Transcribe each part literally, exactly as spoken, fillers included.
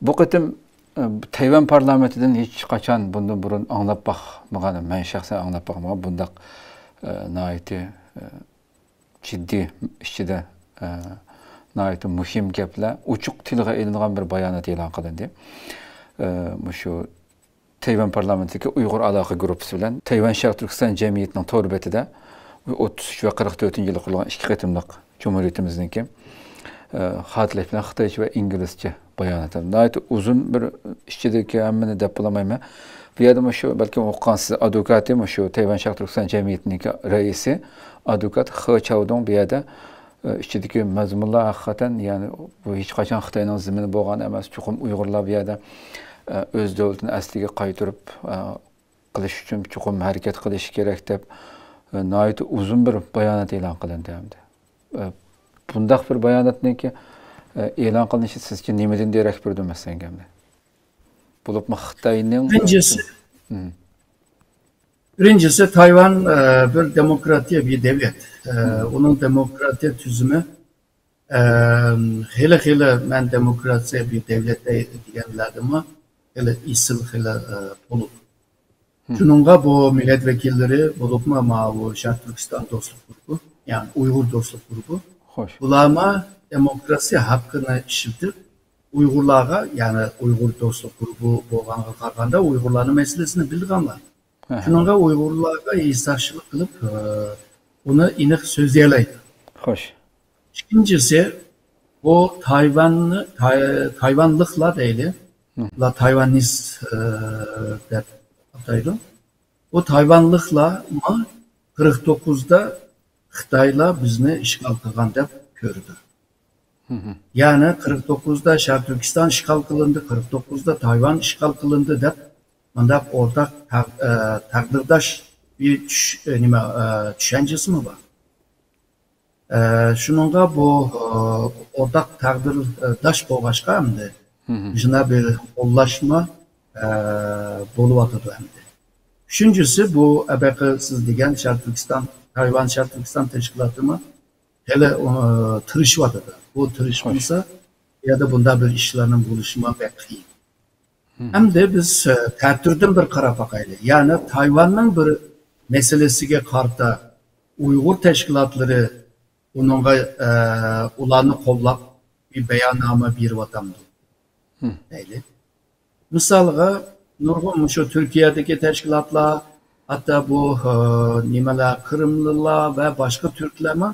بۇ قېتىم، ئە، تەيۋەن پارلامېنتىدىن ھېچقاچان بۇندىن بۇرۇن ئاڭلاپ باقمىغان، مەن شەخسەن ئاڭلاپ باقمىغان بۇنداق، ئە، ناھايىتى، ئە، جىددىي ئىچىدە، ئە، ناھايىتى مۇھىم گەپلەر ئوچۇق تىلغا ئېلىنغان بىر بايانات ئېلان قىلىندى. ئە، مۇشۇ تەيۋەن پارلامېنتىدىكى ئۇيغۇر ئالاقە گۇرۇپپىسى بىلەن تەيۋەن شەرقىي تۈركىستان جەمئىيىتىنىڭ تور بېتىدە ئوتتۇز ئۈچ ۋە قىرىق تۆتىنچى يىلى قۇرۇلغان ئىككى قېتىملىق جۇمھۇرىيىتىمىزنىڭكى، ئە، خاتىرىلەش بىلەن خىتايچە ۋە ئىنگلىزچە بايانات. ناھايىتى ئۇزۇن بىر ئىچىدىكى ھەممىنى دەپ بولالمايمەن. بۇ يەردە مۇشۇ، بەلكىم ئوقۇغانسىز، ئادۋوكاتى مۇشۇ تەيۋەن شەرقىي تۈركىستان جەمئىيىتىنىڭكى رەئىسى، ئادۋوكات خې چاۋدۇڭ بۇ يەردە ئىچىدىكى مەزمۇنلار ھەقىقەتەن، يەنى بۇ ھېچقاچان خىتاينىڭ زېمىنى بولغان ئەمەس، چوقۇم ئۇيغۇرلار بۇ يەردە، ئە، ئۆز دۆلىتىنى ئەسلىگە قايتۇرۇپ، ئە، قىلىش ئۈچۈن چوقۇم ھەرىكەت قىلىشى كېرەك دەپ، ئە، ناھايىتى ئۇزۇن بىر بايانات ئېلان قىلىندى ھەمدە. ئە، بۇنداق بىر باياناتنىڭكى، ئە، ئېلان قىلىنىشى سىزچە نېمىدىن دېرەك بېرىدۇ مەسىلەن گەپنى؟ بولۇپمۇ خىتاينىڭ بىرىنچىسى، مم. بىرىنچىسى، تايۋان، ئە، بىر دېموكراتىيە بىر دەۋلەت. ئە، ئۇنىڭ دېموكراتىيە تۈزۈمى، ئە، خېلى، خېلى مەن دېموكراتىيە بىر دەۋلەت دەي-، دېگەنلەردىنمۇ خېلى ئېسىل، خېلى، ئە، تولۇق. شۇنىڭغا بۇ مىللەت ۋەكىللىرى، بولۇپمۇ ماۋۇ شەرقىي تۈركىستان دوستلۇق گۇرۇپپى، يەنى ئۇيغۇر دوستلۇق گۇرۇپپى، خوش. بۇلارمۇ دېموكراتىيە ھەققىنى ئىشلىتىپ، ئۇيغۇرلارغا، يەنى ئۇيغۇر دوستلۇق گۇرۇپپى بولغانغا قارىغاندا ئۇيغۇرلارنىڭ مەسىلىسىنى بىلىدىغانلار. ئەھە. شۇنىڭغا ئۇيغۇرلارغا ھېسداشلىق قىلىپ، ئە، ئۇنى ئېنىق سۆزلىيەلەيدۇ. خوش. ئىككىنچىسى، بۇ تايۋاننى، تاي-، تايۋانلىقلار دەيلى. مم. بۇلار تايۋانىز، ئە، دەپ ئاتايدۇ. بۇ تايۋانلىقلارمۇ قىرىق توققۇزدا خىتايلار بىزنى ئىشغال قىلغان دەپ كۆرىدۇ. مم. يەنى قىرىق توققۇزدا شەرقىي تۈركىستان ئىشغال قىلىندى، قىرىق توققۇزدا تايۋان ئىشغال قىلىندى دەپ مۇنداق ئورتاق تەق-، ئە، تەقدىرداش بىر چۈش-، ئە، نېمە، ئە، چۈشەنچىسىمۇ بار. ئە، شۇنىڭغا بۇ، ئە، ئورتاق تەقدىرداش بولغاچقا ئەمدى مم. مۇشۇنداق بىر قوللاشما، ئە، بولۇۋاتىدۇ ئەمدى. ئۈچىنچىسى، بۇ ئەبەقى سىز دېگەن شەرقىي تۈركىستان، تايۋان شەرقىي تۈركىستان تەشكىلاتىمۇ خېلى، ئە، تىرىشىۋاتىدۇ. بۇ تىرىشمىسا، بۇ يەردە بۇنداق بىر ئىشلارنىڭ بولۇشىمۇ بەك قىيىن. مم. ئەمدى بىز، ئە، تەتۈردىن بىر قاراپ باقايلى. يەنى تايۋاننىڭ بىر مەسىلىسىگە قارىتا ئۇيغۇر تەشكىلاتلىرى ئۇنىڭغا، ئە، ئۇلارنى قوللاپ بىر باياننامە بېرىۋاتامدۇ؟ مم. دەيلى. مىسالغا، نۇرغۇن مۇشۇ تۈركىيەدىكى تەشكىلاتلار، ھەتتا بۇ، ئە، نېمىلەر، قىرىملىلار ۋە باشقا تۈركلەرمۇ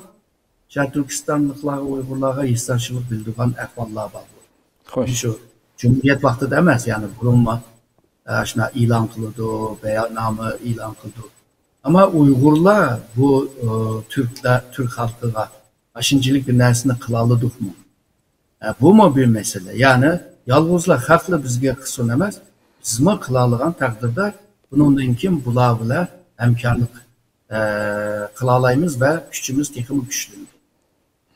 شەرقىي تۈركىستانلىقلارغا، ئۇيغۇرلارغا ھېسداشلىق بىلدۈرگەن ئەھۋاللار بار. خوش. شۇ جۇمھۇرىيەت ۋاقتىدا ئەمەس، يەنى بۇرۇنمۇ، ئە، شۇنداق ئېلان قىلىدۇ، باياننامە ئېلان قىلىدۇ. ئەمما ئۇيغۇرلار بۇ، ئە، تۈركلەر، تۈرك خەلقىگە ئاشۇنچىلىك بىر نەرسىنى قىلالىدۇقمۇ؟ ئە، بۇمۇ بىر مەسىلە. يەنى يالغۇزلا خەقلا بىزگە قىلسۇن ئەمەس، بىزمۇ قىلالىغان تەقدىردە بۇنىڭدىن كېيىن بۇلار بىلەن ھەمكارلىق، ئە، قىلالايمىز ۋە كۈچىمىز تېخىمۇ كۈچلىنىدۇ.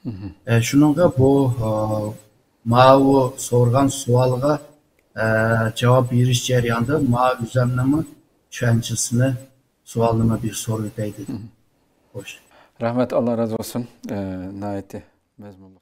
مم. ئە، شۇنىڭغا بۇ، ئە، ماۋۇ سورىغان سوئالغا، ئە، جاۋاب بېرىش جەريانىدا ما ئۆزەمنىڭمۇ چۈشەنچىسىنى، سوئالنىمۇ بىر سورىۋېتەي دېدىم. مم. خوش. رەھمەت، ئاللا رازى بولسۇن. ئە، ناھايىتى مەزمۇنلۇق.